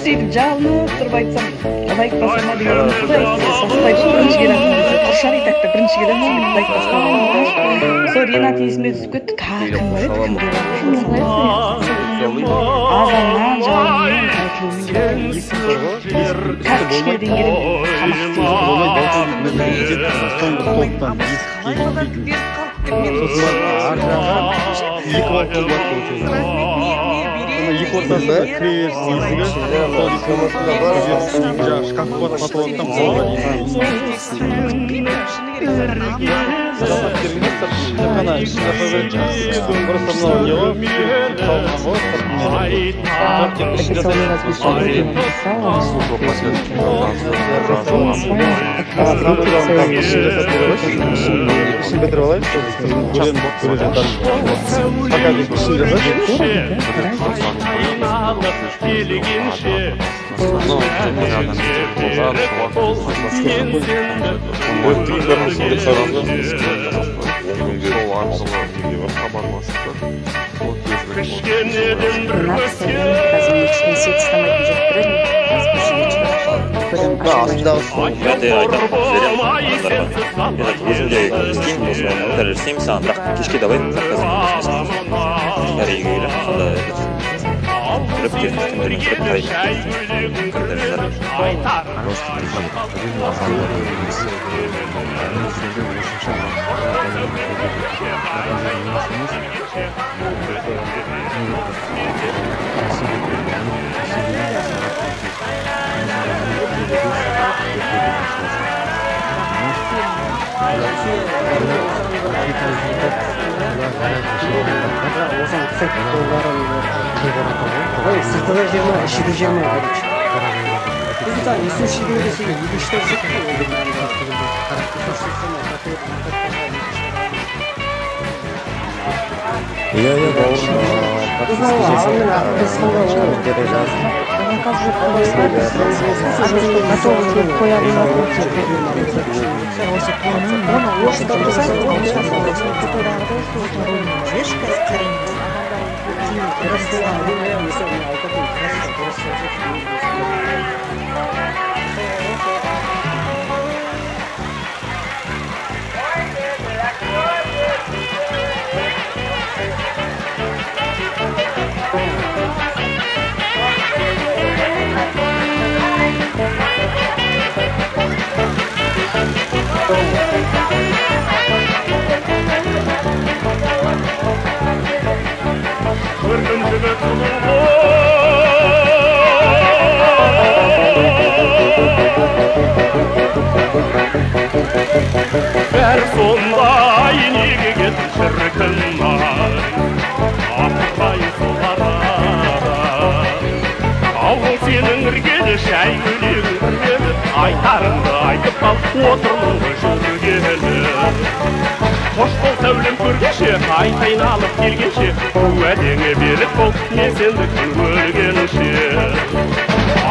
Сөйтіп жалынып тұрып айтсам, лайк баса ма деген құдай саспайды, бірінші келетін құршар и так та бірінші келемін, лайк баспаған. Сол Ринат есіме түсіп кетті, тағы кім бар еді, кімге азаннан жалынмен айтылумен қазір кішкенеден келемін, тамақ екі ортасында кіре берсін есігі, сол екі ортасында бар, жаңағы шкаф бар, потолоктан полға дейін. Просто мынау не ғой, салынған ғой, ішін бітіріп алайыншы, көре жатармыз. Пока ішін жасашы. Өзім де істеймін, осы істеймін саған, бірақ кешке давай заказ бәрі үйге келемін, сонда кіріп кіріп қараймын. Сырты да 20, іші де 20, короче. Иә, иә, бауырым. Бәрі сондай неге кетті шіркін ай, ақырдай сол арада. Ауыл сенің іргелі, шай көйлегің кірмеді, айтарыңды айтып қал, отырмын ғой жүргелі. Қош бол сәулем көргенше, қайта айналып келгенше, уәдеңе берік бол, мен сендікпін өлгенше.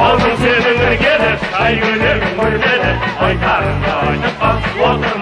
Ауыл сенің іргелі, шай көйлегің кірмеді, айтарыңды айтып қал, отырмын